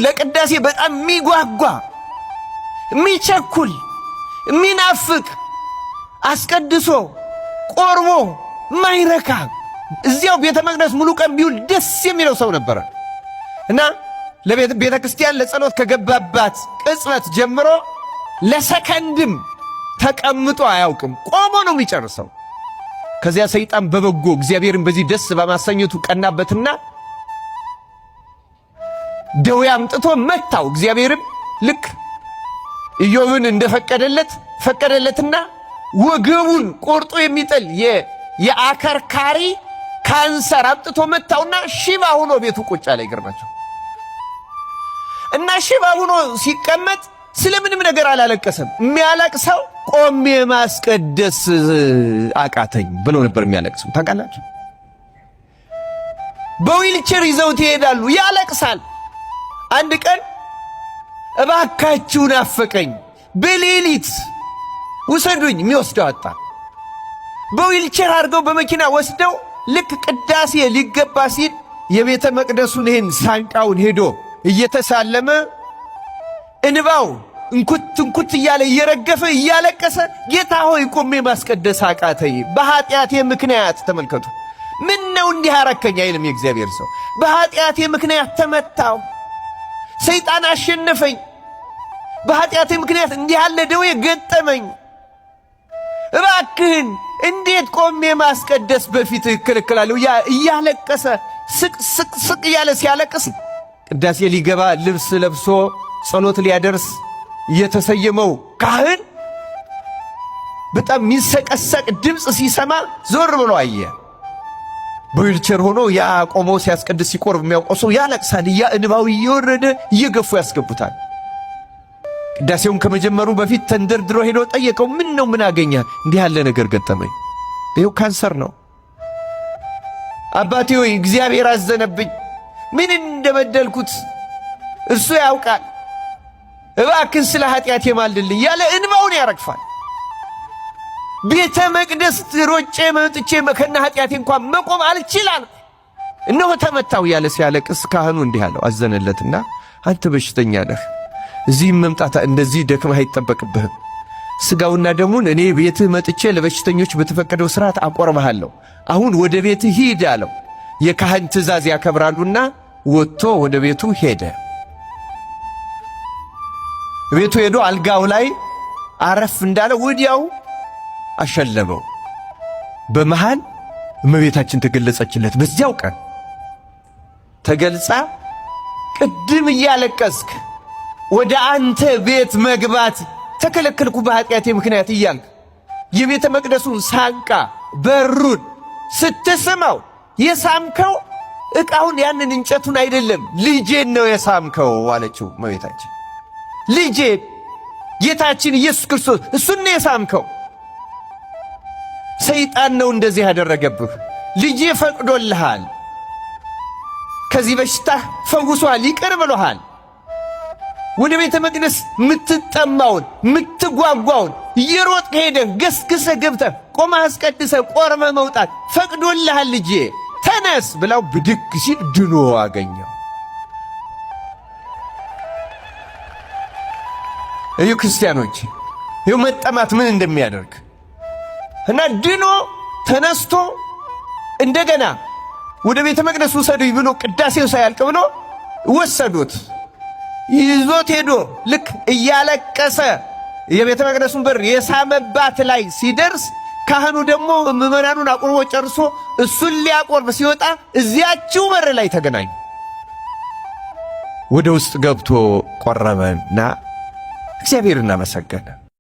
ለቅዳሴ በጣም የሚጓጓ፣ የሚቸኩል፣ የሚናፍቅ፣ አስቀድሶ ቆርቦ ማይረካ፣ እዚያው ቤተ መቅደስ ሙሉ ቀን ቢውል ደስ የሚለው ሰው ነበረ። እና ለቤተ ክርስቲያን ለጸሎት ከገባባት ቅጽበት ጀምሮ ለሰከንድም ተቀምጦ አያውቅም። ቆሞ ነው የሚጨርሰው። ከዚያ ሰይጣን በበጎ እግዚአብሔርን በዚህ ደስ በማሰኘቱ ቀናበትና ደዌ አምጥቶ መታው። እግዚአብሔርም ልክ ኢዮብን እንደፈቀደለት ፈቀደለትና ወገቡን ቆርጦ የሚጥል የአከርካሪ ካንሰር አምጥቶ መታውና ሽባ ሆኖ ቤቱ ቁጭ አለ። ይገርማቸው እና ሽባ ሆኖ ሲቀመጥ ስለምንም ነገር አላለቀሰም። የሚያለቅሰው ቆሜ ማስቀደስ አቃተኝ ብሎ ነበር የሚያለቅሰው። ታውቃላችሁ፣ በዊልቸር ይዘውት ይሄዳሉ፣ ያለቅሳል። አንድ ቀን እባካችሁ ናፈቀኝ፣ በሌሊት ውሰዱኝ፣ የሚወስደው አጣ። በዊልቸር አድርገው በመኪና ወስደው ልክ ቅዳሴ ሊገባ ሲል የቤተ መቅደሱን ይህን ሳንቃውን ሄዶ እየተሳለመ እንባው እንኩት እንኩት እያለ እየረገፈ እያለቀሰ ጌታ ሆይ ቆሜ ማስቀደስ አቃተኝ በኃጢአቴ ምክንያት። ተመልከቱ፣ ምን ነው እንዲህ አረከኝ አይልም የእግዚአብሔር ሰው። በኃጢአቴ ምክንያት ተመታው፣ ሰይጣን አሸነፈኝ፣ በኃጢአቴ ምክንያት እንዲህ ያለ ደዌ ገጠመኝ። እባክህን እንዴት ቆሜ ማስቀደስ በፊት እከለከላለሁ? እያለቀሰ ስቅ ስቅ ስቅ እያለ ሲያለቅስ ቅዳሴ ሊገባ ልብስ ለብሶ ጸሎት ሊያደርስ የተሰየመው ካህን በጣም የሚንሰቀሰቅ ድምፅ ሲሰማ ዞር ብሎ አየ። በዊልቸር ሆኖ ያ ቆሞ ሲያስቀድስ ሲቆርብ የሚያውቀው ሰው ያለቅሳል። እያ እንባው እየወረደ እየገፉ ያስገቡታል። ቅዳሴውን ከመጀመሩ በፊት ተንደርድሮ ሄዶ ጠየቀው። ምን ነው ምን አገኘ? እንዲህ ያለ ነገር ገጠመኝ። ይኸው ካንሰር ነው። አባቴ ሆይ እግዚአብሔር አዘነብኝ። ምን እንደበደልኩት እርሱ ያውቃል። እባክን ስለ ኃጢአቴ ማልድልኝ ያለ እንባውን ያረግፋል። ቤተ መቅደስ ሮጬ መጥቼ ከነ ኃጢአቴ እንኳን መቆም አልችላል። እነሆ ተመታው ያለ ሲያለቅስ ካህኑ እንዲህ አለው፣ አዘነለትና አንተ በሽተኛ ነህ፣ እዚህም መምጣት እንደዚህ ደክመህ አይጠበቅብህም። ስጋውና ደሙን እኔ ቤትህ መጥቼ ለበሽተኞች በተፈቀደው ስርዓት አቆርብሃለሁ። አሁን ወደ ቤትህ ሂድ አለው። የካህን ትእዛዝ ያከብራሉና ወጥቶ ወደ ቤቱ ሄደ። ቤቱ ሄዶ አልጋው ላይ አረፍ እንዳለ ወዲያው አሸለበው። በመሃል እመቤታችን ተገለጸችለት። በዚያው ቀን ተገልጻ ቅድም እያለቀስክ ወደ አንተ ቤት መግባት ተከለከልኩ በኃጢአቴ ምክንያት እያልክ የቤተ መቅደሱን ሳንቃ በሩን ስትስመው የሳምከው ዕቃውን ያንን እንጨቱን አይደለም ልጄን ነው የሳምከው አለችው እመቤታችን። ልጄ ጌታችን ኢየሱስ ክርስቶስ እሱን ነው የሳምከው። ሰይጣን ነው እንደዚህ ያደረገብህ። ልጄ ፈቅዶልሃል፣ ከዚህ በሽታ ፈውሶሃል፣ ይቅር ብሎሃል። ወደ ቤተ መቅደስ ምትጠማውን ምትጓጓውን እየሮጥክ ሄደህ ገስግሰህ ገብተህ ቆመህ አስቀድሰህ ቆርበህ መውጣት ፈቅዶልሃል ልጄ ተነስ ብላው ብድግ ሲል ድኖ አገኘው። እዩ ክርስቲያኖች፣ ይኸው መጠማት ምን እንደሚያደርግ እና ድኖ ተነስቶ እንደገና ወደ ቤተ መቅደስ ውሰዱኝ ብሎ ቅዳሴው ሳያልቅ ብሎ ወሰዱት። ይዞት ሄዶ ልክ እያለቀሰ የቤተ መቅደሱን በር የሳመባት ላይ ሲደርስ ካህኑ ደግሞ ምዕመናኑን አቁርቦ ጨርሶ እሱን ሊያቆርብ ሲወጣ እዚያችው በር ላይ ተገናኙ። ወደ ውስጥ ገብቶ ቆረበና እግዚአብሔርን አመሰገነ።